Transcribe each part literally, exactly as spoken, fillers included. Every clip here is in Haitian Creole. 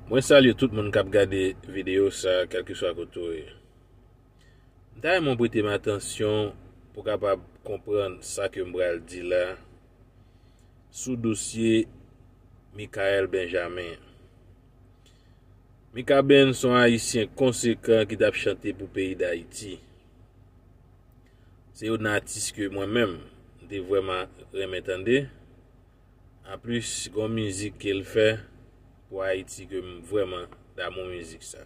Mwen salye tout moun k ap gade videyo sa, kèlkeswa kote w ye. M ta renmen w prete m atansyon pou w kapab konprann sa ke m pral di la sou dosye Michael Benjamin. Mikaben se yon Ayisyen konsekan ki t ap chante pou peyi Dayiti. Se youn nan atis ke mwen menm, m te vrèman renmen tande. Anplis, gen yon mizik ke l fè pou Ayiti ke m vrèman damou mizik sa.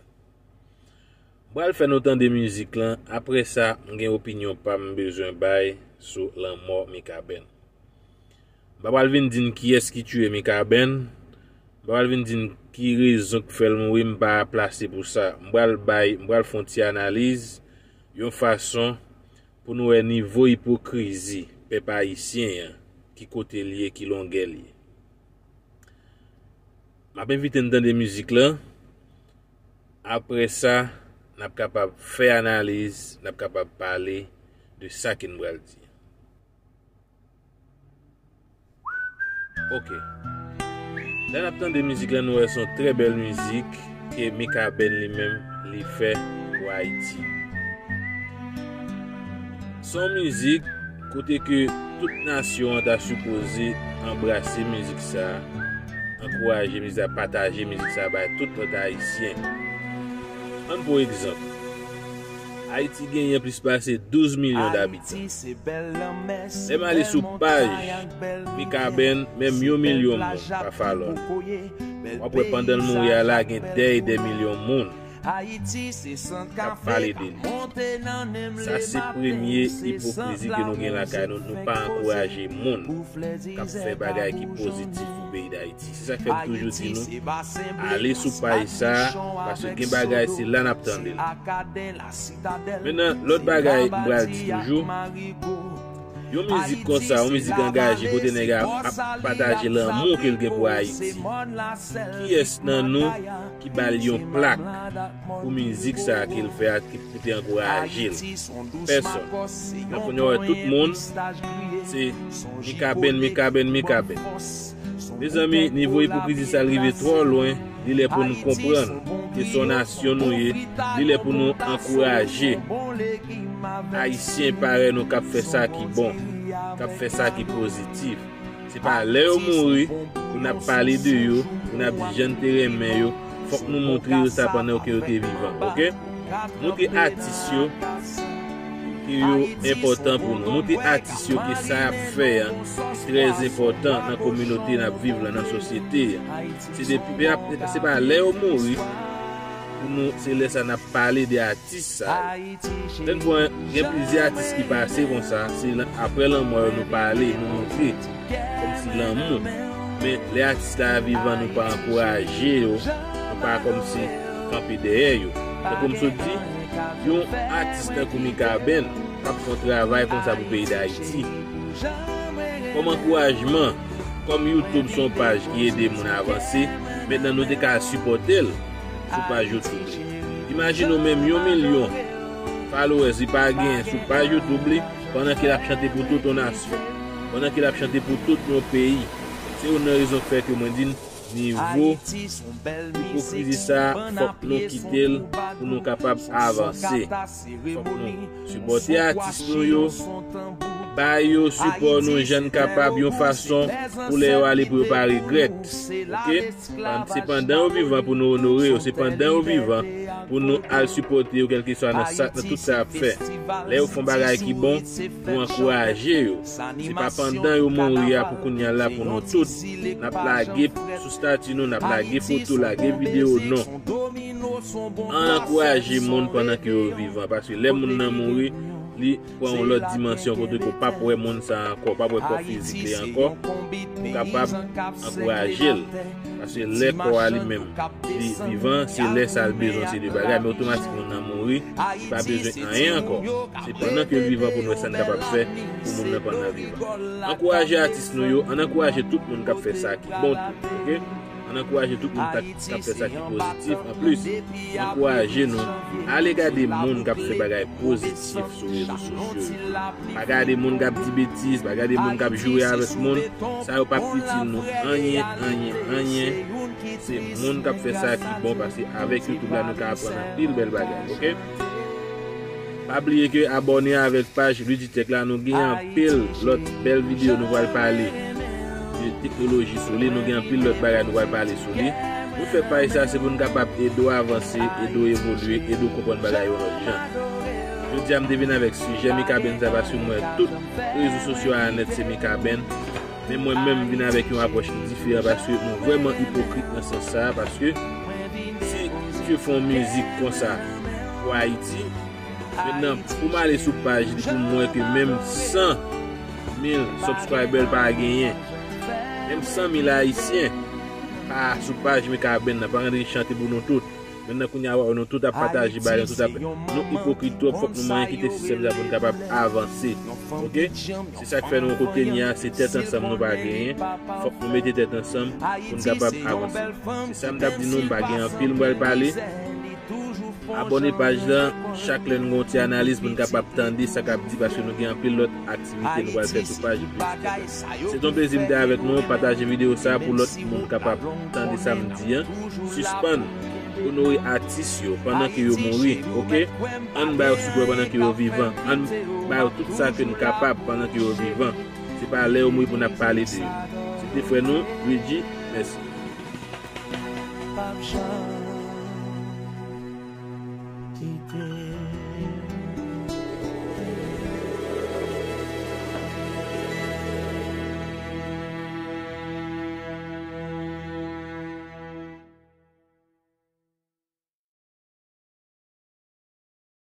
M pral fè nou tande mizik lan, apre sa, m gen opinyon pa m bezwen bay sou lanmò Mikaben. M pa pral vin di n kiyès ki tiye Mikaben, m pa pral vin di n ki rezon k fè l mouri, m pa plase pou sa. M pral bay, m pral fè yon ti analiz, yon fason pou nou wè nivo ipokrizi pèp ayisyen an, ki kote l ye, ki longè l ye. M ap envite n tande mizik lan. Apre sa, n ap kapab fè analiz, n ap kapab pale de sa ke n pral di. Ok. Lè n ap tande mizik lan, nou wè se yon trè bèl mizik ke Mikaben li menm li fè pou Ayiti. Se yon mizik kote ke tout nasyon an ta sipoze anbrase mizik sa, ankouraje mizik sa, pataje mizik sa bay tout lòt Ayisyen. Ann pran egzanp, Ayiti genyen plis pase douz milyon dabitan. Lè m ale sou paj Mikaben, menm yon milyon moun pa follow l. W ap wè pandan l mouri a la, gen dèy dè milyon moun k ap pale de li. Sa se premye ipokrizi ke nou gen lakay nou. Nou pa ankouraje moun k ap fè bagay ki pozitif pou peyi Dayiti. Se sa k fè m toujou di nou, ale sou paj sa, paske gen bagay se la n ap tande l. Mentnan, lòt bagay m pral di toujou, yon mizik konsa, yon mizik angaje kote nèg a ap pataje lanmou ke l gen pou Ayiti. Kiyès nan nou ki ba l yon plak pou mizik sa ke l fè a, ki pou te ankouraje l? Pèsòn. Donk, kounye a w wè tout moun se Mikaben, Mikaben, Mikaben. Mezanmi, nivo ipokrizi sa rive twò lwen. Li lè pou nou konprann ke se yon nasyon nou ye. Li lè pou nou ankouraje Ayisyen parèy nou k ap fè sa ki bon, k ap fè sa ki pozitif. Se pa lè yo mouri pou n ap pale de yo, pou n ap di jan n te renmen yo. Fòk nou montre yo sa pandan ke yo te vivan, ok? Montre atis yo ke yo enpòtan pou nou. Montre atis yo ke sa y ap fè a trè enpòtan nan kominote n ap viv lan, nan sosyete a. Se depi, se pa lè yo mouri pou nou, se lè sa n ap pale de atis sa yo. Lè n pran, gen plizyè atis ki pase konsa, se apre lanmò yo nou pale, nou montre kòmsi lanmou. Men lè atis la vivan, nou pa ankouraje yo, nou pa kòmsi kanpe dèyè yo. Tankou m sot di, yon atis tankou Mikaben k ap fè yon travay konsa pou peyi Dayiti. Kòm ankourajman, kòm YouTube se yon paj ki ede moun avanse, mentnan nou te ka sipòte l sou paj YouTube li. Imajine w menm yon milyon followers li pa genyen sou paj YouTube li, pandan ke l ap chante pou tout yon nasyon, pandan ke l ap chante pou tout yon peyi. Se youn nan rezon k fè ke mwen di n nivo ipokrizi sa, fòk nou kite l pou nou kapab avanse. Fòk nou sipòte atis nou yo, ba yo sipò nou jan n kapab, yon fason pou lè yo ale pou yo pa regrèt. Ok? Se pandan yo vivan pou nou onore yo, se pandan yo vivan pou nou al sipòte yo, kèlkeswa nan sa, nan tout sa y ap fè. Lè yo fè yon bagay ki bon, nou ankouraje yo. Se pa pandan yo mouri a pou kounye a la pou nou tout n ap lage sou stati nou, n ap lage foto, lage videyo, non. Ann ankouraje moun pandan ke yo vivan, paske lè moun nan mouri, li pran yon lòt dimansyon kote ke w p ap wè moun sa ankò, w p ap wè kò fizik li ankò, pou w kapab ankouraje l. Paske lè kò a li menm li vivan, se lè sa l bezwen se de bagay, men otomatik moun nan mouri, li pa bezwen anyen ankò. Se pandan ke l vivan pou n wè sa n kapab fè pou moun nan pandan l vivan. Ankouraje atis nou yo, ann ankouraje tout moun k ap fè sa ki bon tou, ok? Ann ankouraje tout moun k ap fè sa ki pozitif. Anplis, ankouraje nou, ale gade moun k ap fè bagay pozitif sou rezo sosyo yo. Pa gade moun k ap di betiz, pa gade moun k ap joure avèk moun. Sa yo p ap itil nou anyen, anyen, anyen. Se moun k ap fè sa ki bon, paske avèk YouTube la nou ka aprann anpil bèl bagay, oke? Pa bliye ke abòne avèk paj Luditek la, nou gen anpil lòt bèl videyo nou pral pale de teknoloji sou li, nou gen anpil lòt bagay nou pral pale sou li. Nou fè paj sa se pou n kapab ede w avanse, ede w evolye, ede w konprann bagay yon lòt jan. Jodi a m te vin avèk sijè Mikaben sa paske m wè tout rezo sosyo a nèt se Mikaben. Men mwen menm m vin avèk yon apwòch ki diferan paske nou vrèman ipokrit nan sans sa a, paske si misye fè yon mizik konsa pou Ayiti, mentnan pou m ale sou paj li pou m wè ke menm san mil subscriber l pa genyen, menm san mil ayisyen pa sou paj Mikaben nan, pa rantre chante pou nou tout. Mentnan kounye a w ap wè nou tout ap pataje bagay, nou tout ap, nou ipokrit twòp, fòk nou manyen kite sistèm sa pou n kapab avanse. Oke? Se sa k fè nou kote n ye a, se tèt ansanm nou pa genyen. Fòk nou mete tèt ansanm pou n kapab avanse. Se sa m t ap di nou, m pa gen anpil m pral pale. Abòne paj la, chak lè n gen yon ti analiz pou n kapab tande sa k ap di, paske nou gen anpil lòt aktivite nou pral fè sou paj Luditek la. Se t yon plezi m te avèk nou, pataje videyo sa pou lòt moun kapab tande sa m di an. Sispann onore atis yo pandan ke yo mouri, oke? Ann ba yo sipò pandan ke yo vivan. Ann ba yo tout sa ke n kapab pandan ke yo vivan. Se pa lè yo mouri pou n ap pale de yo. Se te frè nou, Luigi. Mèsi. P ap janm kite.